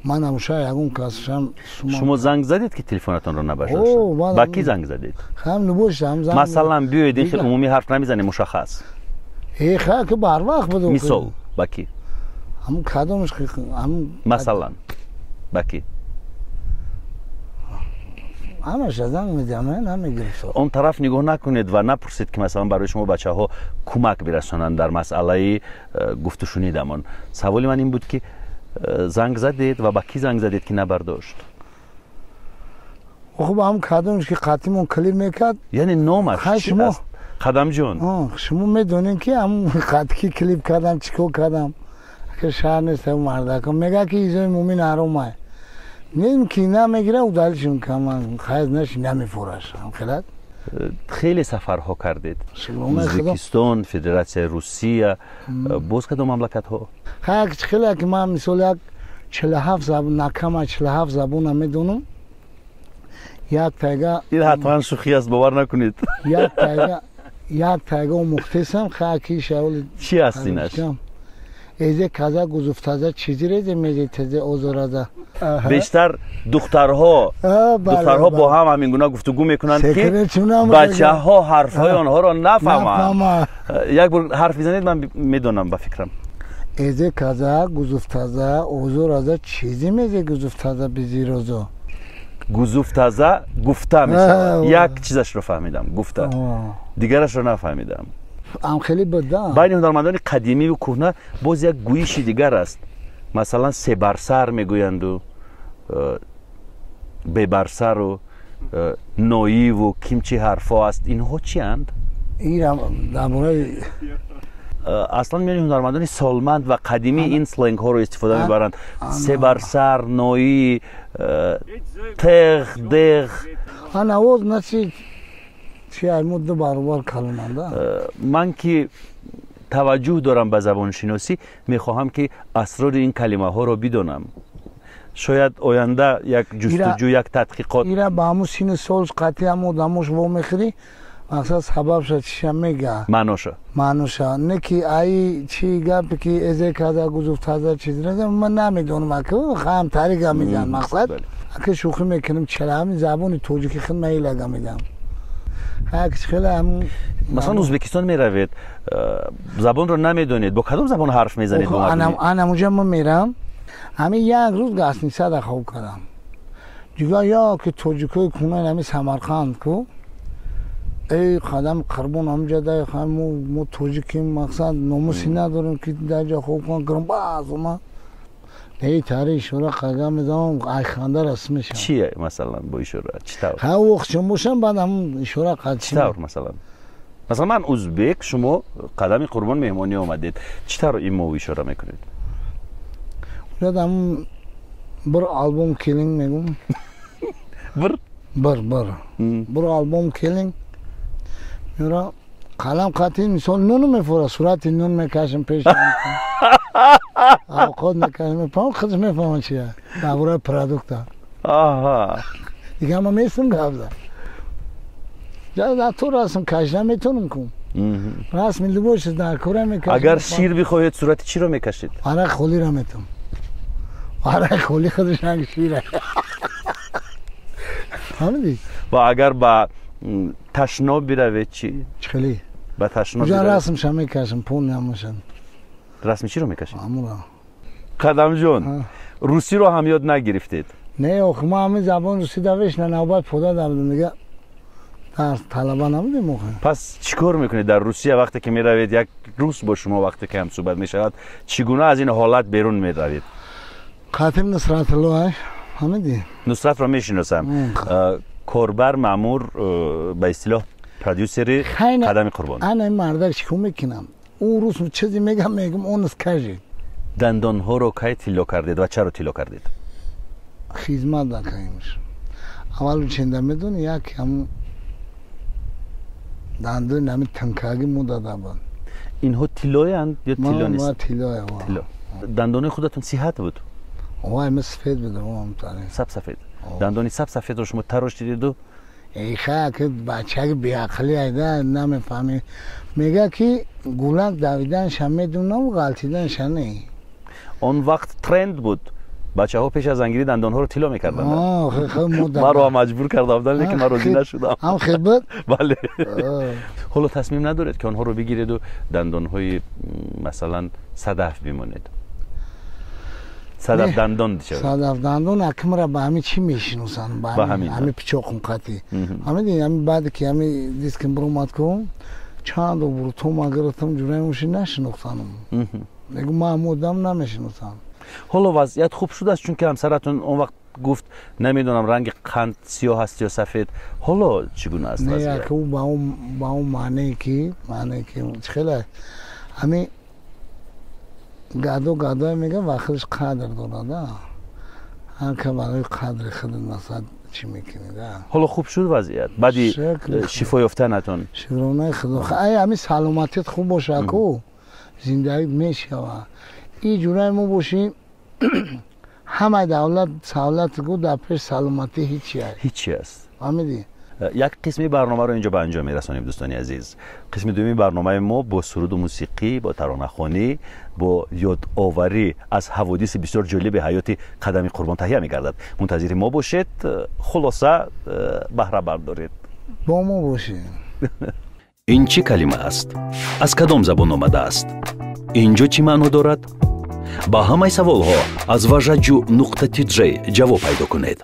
A: Ман ҳамуша ягон касшам.
B: Шумо занг задед, ки телефонатонро набардоштанд? Ба кӣ занг задед?
A: Ҳам любош ҳам занг.
B: Масалан, биёед, ин хел умумӣ ҳарф намезанем, мушаххас.
A: Э, хай ки барвақт буд.
B: Мисол, ба кӣ?
A: Ҳамун кадомаш ҳамун.
B: Масалан, ба кӣ?
A: Ҳамаша занг медиҳам, намегирифт.
B: Он тараф нигоҳ накунед ва напурсед, ки масалан барои шумо бачаҳо кӯмак бирасонанд дар масъалаи гуфтушунидамон. Саволи ман ин буд, ки занг задед ва ба кӣ занг задед, ки набардошт?
A: Хуб, ҳам кадомш ки қатъимон клип мекард.
B: Яъне номаш
A: чӣ аст?
B: Қадамҷон,
A: шумо медонед, ки ҳамун қатъи клип кардам, чӣ кор кардам, ки шаҳр нест. Мардака мега, ки изои мумин ҳаромай нем, ки намегира, удалиш мекунам. Хайр, наши намефураш хелат.
B: Хеле сафарҳо кардед: Ӯзбекистон, Федератсияи Русия, боз кадом мамлакатҳо?
A: Хай, хеле ки ман мисол як 47 забон, накама 47 забона медонам. Як тайга.
B: Ин ҳатман шӯхӣ аст, бовар накунед.
A: Як тайга, як тайга омӯхтесам. Хай, ки шаволи.
B: Чӣ аст инаш?
A: Эзе каза гузуфтаза чизи резе мезе тезе озораза.
B: Бештар духтарҳо бо ҳам ҳамин гуна гуфтугӯ мекунанд, ки бачаҳо ҳарфҳои онҳоро нафаҳманд. Як бор ҳарф бизанед, ман медонам, ба фикрам.
A: Эзе каза гузуфтаза озораза чизи мезе гузуфтаза безирозо.
B: Гузуфтаза гуфта мешавад. Як чизашро фаҳмидам, гуфта, дигарашро нафаҳмидам.
A: Ам хеле буда.
B: Байни ҳунармандони қадимиву кӯҳна боз як гӯиши дигар аст, масалан, себарсар мегӯянду бебарсару ноиву кимчи ҳарфҳо аст. Инҳо чианд?
A: Дар бораи
B: Аслан миёни ҳунармандони солманд ва қадимӣ ин сленгҳоро истифода мебаранд: себарсар, ноӣ, теғ деғ.
A: Анавоз начи чи мо ду баробар калонанда.
B: Ман ки таваҷҷӯҳ дорам ба забоншиносӣ, мехоҳам, ки асрори ин калимаҳоро бидонам. Шояд оянда як ҷустуҷӯ, як тадқиқот.
A: Ира ба ҳамун синни сол қатъи ҳам одамош вомехӯрӣ, мақсад сабабша чиша мега.
B: Маъноша.
A: Маъноша не, ки аи чи гапе, ки эзе каза гузуфтаза чиз, ман намедонам, ака хаам тарига мезанам. Мақсад, ака, шӯхӣ мекунем. Чара ҳамин забони тоҷики худ маилага медам.
B: Масалан, Ӯзбекистон меравед, забонро намедонед, бо кадом забон ҳарф мезанед?
A: Анамуҷа ман мерам, ҳамин як рӯз гостиницада хоб кардам. Дигар як ки тоҷикои кунан ҳамин Самарқанд ку, эй қадам қурбон, ҳамҷа дай мо тоҷиким, мақсад номуси надорем, ки дар ҷа хоб кунам. Гирмбаз ма эй тари ишора қага мезанам, айханда расм мешавам.
B: Чи масалан, бо ишора чӣ тавр?
A: Ҳа, вақт бошам, баъд ҳамун ишора.
B: Чӣ тавр масалан? Масалан, ман узбек, шумо қадами қурбон меҳмонӣ омадед, чӣ тавр имову ишора мекунед?
A: Ҳамун bir albom keling мегум.
B: Bir?
A: Bir albом keling мера, қалам қатъи, мисол, нуну мефора, сурати нун мекашем, пеш авқот мекашем, мефаҳмам, худш мефаҳмам чия дар бораи продукта. Дигар ма местам гап за ту расм кашида метонам кун, расми любой чиз дар кора мекашам.
B: Агар шир бихоҳед, сурати чиро мекашед?
A: Арақ холиро метам, арақ холи худаш ранги шира. Фаҳмидӣ?
B: Ва агар ба ташноб биравед чӣ?
A: Чӣ хеле?
B: Ба ташноб.
A: Уҷа расмша мекашам, пол намошад.
B: Расми чиро мекашед?
A: Амура.
B: Қадамҷон, русиро ҳам ёд нагирифтед?
A: Не, охи ма ҳамин забон русӣ давеш на навбат пода давдем, дига дарс талаба набудем охи.
B: Пас чӣ кор мекунед дар Русия, вақте ки меравед, як рус бо шумо вақте ки ҳамсӯҳбат мешавад, чӣ гуна аз ин ҳолат берун меравед?
A: Қатим Нусратулло. Фаҳмидӣ?
B: Нусратро мешиносам. Корбар, маъмур, ба истилоҳ продюсери Қадами Қурбон.
A: Ана ин мардак чӣ кор мекунам? Ӯ рӯз чизе мегам, мегум, он скажет.
B: Дандонҳоро кай тилло кардед ва чаро тилло кардед?
A: Хизмат накардемш. Аввал ченда медони, як ҳамун дандони ҳамин танкагӣ мо дада буд.
B: Инҳо тиллоянд ё тилло нест?
A: Тиллоя.
B: Тилло. Дандонои худатон сиҳат буд?
A: Вай, ма сафед будам.
B: Саб сафед. Дандони саб сафедро шумо тарош дидеду?
A: Эха, ки бачаки беақлӣ айда, намефаҳмӣ. Мега ки гулак давиданша медунам, ғалтиданша не.
B: Он вақт тренд буд, бачаҳо пеш аз зангирӣ дандонҳоро тилло мекарданд. Маро ҳам маҷбур карда буданд, лекин ман розӣ нашудам.
A: Ҳам хел буд?
B: Бале. Ҳоло тасмим надоред, ки онҳоро бигиреду дандонҳои, масалан, садаф бимонед? Садаф дандон.
A: Садаф дандон акмара ба ҳамин чӣ мешиносанд, ба ҳамин пичоқум қатӣ. Ҳамиди, ҳамин баъде ки ҳамин диским биромад кун, чанд обрутома гирифтам, ҷураи нашинохтанам. Мегум, ман ҳамон одам намешиносам.
B: Ҳоло вазъият хуб шудааст? Чунки ҳамсаратон он вақт гуфт, намедонам, ранги қанд сиёҳ аст ё сафед. Ҳоло чӣ гуна аст вазъият?
A: Не, ба он маънее ки чӣ хеле ҳамин гадо гадое мегӯям, ва худаш қадр дорад. Ҳар ка барои қадри худ масалан чӣ мекунед.
B: Ҳоло хуб шуд вазъият баъди шифо ёфтанатон?
A: Шукронаи худо. Ай, ҳамин саломатият хуб боша ку, зиндагӣ мешавад. И ҷураи мо бошем, ҳамаи давлат савлат гу дар пеш саломатӣ ҳичи аст.
B: Ҳичи аст.
A: Фаҳмидӣ?
B: Як қисми барномаро инҷо ба анҷом мерасонем, дӯстони азиз. Қисми дуюми барномаи мо бо суруду мусиқӣ, бо таронахонӣ, бо ёдоварӣ аз ҳаводиси бисёр ҷолиби ҳаёти Қадами Қурбон таҳия мегардад. Мунтазири мо бошед. Хулоса, баҳра бардоред.
A: Бо мо бошед.
C: Ин чӣ калима аст? Аз кадом забон омадааст? Ин ҷо чӣ маъно дорад? Ба ҳамаи саволҳо аз важаҷу нуқта тиҷ ҷавоб пайдо кунед.